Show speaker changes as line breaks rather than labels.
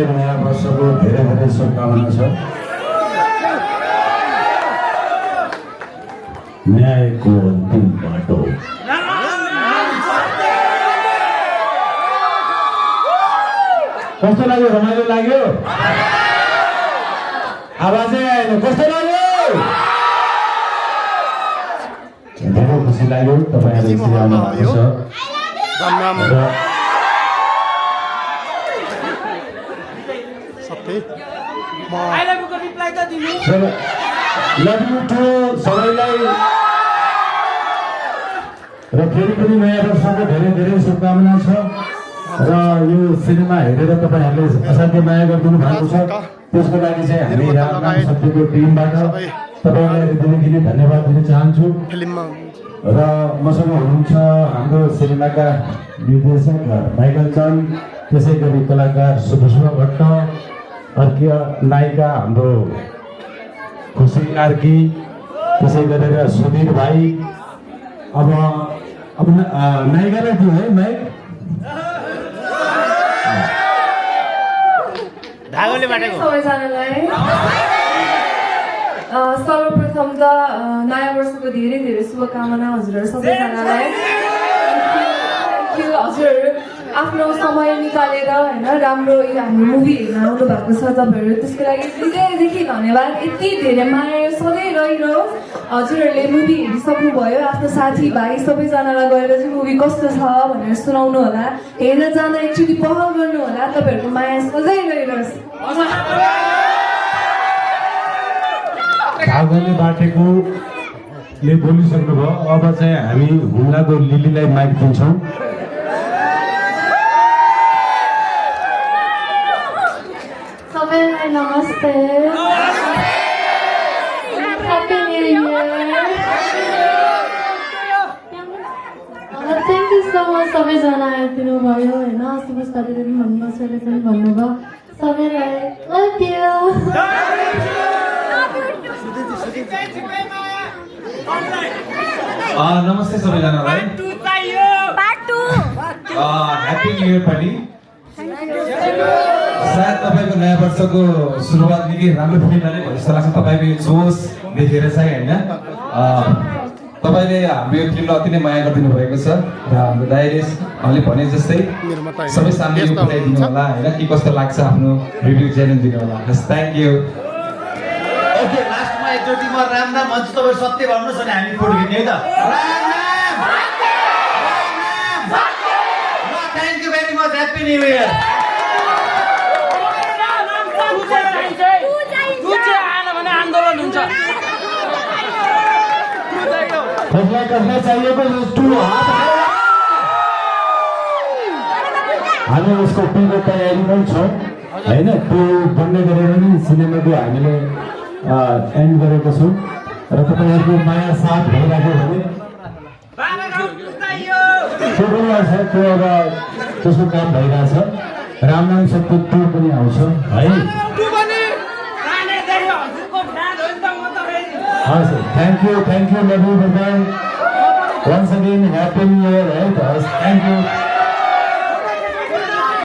तपाईँको नयाँ वर्षको धेरै धेरै शुभकामना छ। न्यायको अन्तिम बाटो। कस्तो लाग्यो? रमाइलो लाग्यो? आवाजै आएन। कस्तो लाग्यो? धेरै खुसी लाग्यो तपाईँहरू यसरी आउनु भएको छ। लभ यु टु सबैलाई र फेरि पनि नयाँ वर्षको धेरै धेरै शुभकामना छ। र यो सिनेमा हेरेर तपाईँहरूले असाध्यै माया गरिदिनु भएको छ, त्यसको लागि चाहिँ हामी रामनाम सत्यको टिमबाट तपाईँहरूलाई दिनै धन्यवाद दिन चाहन्छु। र मसँग हुनुहुन्छ हाम्रो सिनेमाका निर्देशक माइकल चन्द, त्यसै गरी कलाकार सुभेश्वर भट्ट, अर्की नायिका हाम्रो खुसी कार्की, त्यसै गरेर सुधीर भाइ। अब नायिकालाई दियो है माइक।
सबैजनालाई सर्वप्रथम त नयाँ वर्षको धेरै धेरै शुभकामना हजुरहरू सबैजनालाई। हजुर आफ्नो समय निकालेर होइन राम्रो हाम्रो मुभी हेर्न आउनु भएको छ तपाईँहरू, त्यसको लागि हृदयदेखि धन्यवाद। यति धेरै माया सधैँ रहिरहोस्। हजुरहरूले मुभी हेरिसक्नुभयो, आफ्नो साथीभाइ सबैजनालाई गएर चाहिँ मुभी कस्तो छ भनेर सुनाउनु होला, हेर्न जाँदा एकचोटि पहल गर्नु होला। तपाईँहरूको माया सधैँ रहिरहोस्।
भागले बाटेकोले बोलिसक्नुभयो। अब चाहिँ हामी हुम्लाको लिलीलाई माइक दिन्छौँ।
सबैलाई नमस्ते, happy new year. Thank you so much सबैजना आइदिनु भयो होइन। सुभाष दादाले पनि भन्नुभयो, सरले पनि भन्नुभयो, सबैलाई लभ यू।
नमस्ते सबैजनालाई, ह्याप्पी न्यु इयर पनि। सायद तपाईँको नयाँ वर्षको सुरुवात निकै राम्रो फिल्मले भयो जस्तो लाग्छ। तपाईँको यो जोस देखेर चाहिँ होइन, तपाईँले हाम्रो यो फिल्मलाई अति नै माया गरिदिनु भएको छ। र हाम्रो दाइले भने जस्तै सबै सामने पुऱ्याइदिनु होला होइन, के कस्तो लाग्छ आफ्नो रिभ्यू च्यानल दिनु होला। Thank you.
ओके, लास्टमा एकचोटि म रामनाम भन्छु, तपाईँ सत्य भन्नुहोस् भने हामी फोटो खिच्ने है त। Thank you very much, happy new year.
कसलाई चाहिएको हामी उसको टुको तयारीमै छौँ होइन। टु बन्ने गरेर नि सिनेमाको हामीले एन्ड गरेको छौँ। र तपाईँहरूको माया साथ भइराख्यो भने त्यो पनि आउँछ, त्यो अब त्यसको काम भइरहेछ। रामनाम सबको टुर पनि आउँछ है। हस्, thank you love you bye. Once again happy new year है। हस्, थ्याङ्क यू।